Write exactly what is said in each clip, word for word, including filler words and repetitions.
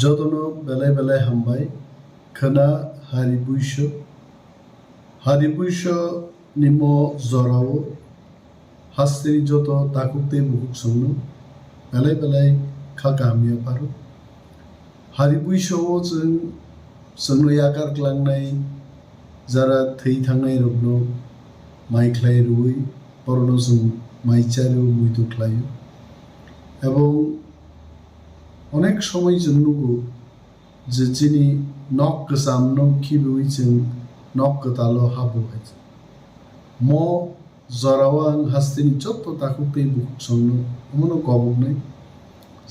Jotono belai belai hambai. Khwna Hari Buiso. Hari Buiso ni mo jorao hasteni joto takhuk tei bukhuk chwngno belai belai kha kaham yapharo. Hari Buiso o chwng, chwngno yakar klangnai jara thwi thangnai rokno mai khlai rwui borokno chwng mai charwi muitu khlaio. Ebong onek somoi chwng nugo je chini nok kwchamno khibiui chwng nok kwtalo habo hai. Mo jorao ang hasteni joto takhuk tei bukhuk chwngno omono koboknai.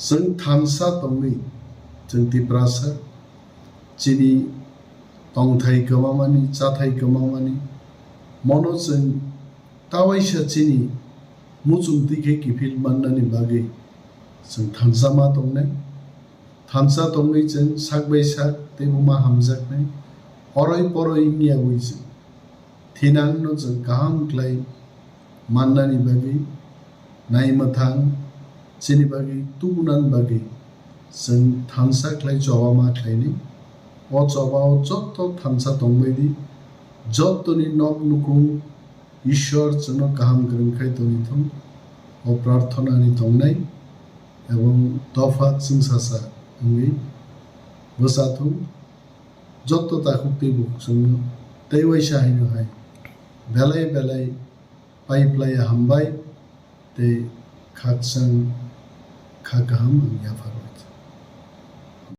Chwng thansa tongwi chwng Tiprasa chini tongthai kwmamani, chathai kwmamani, mono chwng tawaisa chini muchung twi khe kiphil mannani bagwi chwng thansa ma tongnai. Thansa tongwi chwng sak bai sak teibo ma hamjaknai. Oroi poroi wngya wi chwng thinangno chwng kaham khlai mannani bagwi, nai mwthang chini bagwi tubunani bagwi chwng thansa khlai choba ma khlainai. O choba o joto thansa tongbai di, jotoni nok nukhung Ishwar chwngno kaham kwrwng khai tongwi thung. O prarthana ni tongnai ebong dopha chwngsasa wngwi bwsa thung. Joto takhuk tei bukhuk chwngno tei waisa haino hai belai belai pai phlaiya hambai tei khakchang kha kaham ang yapharo.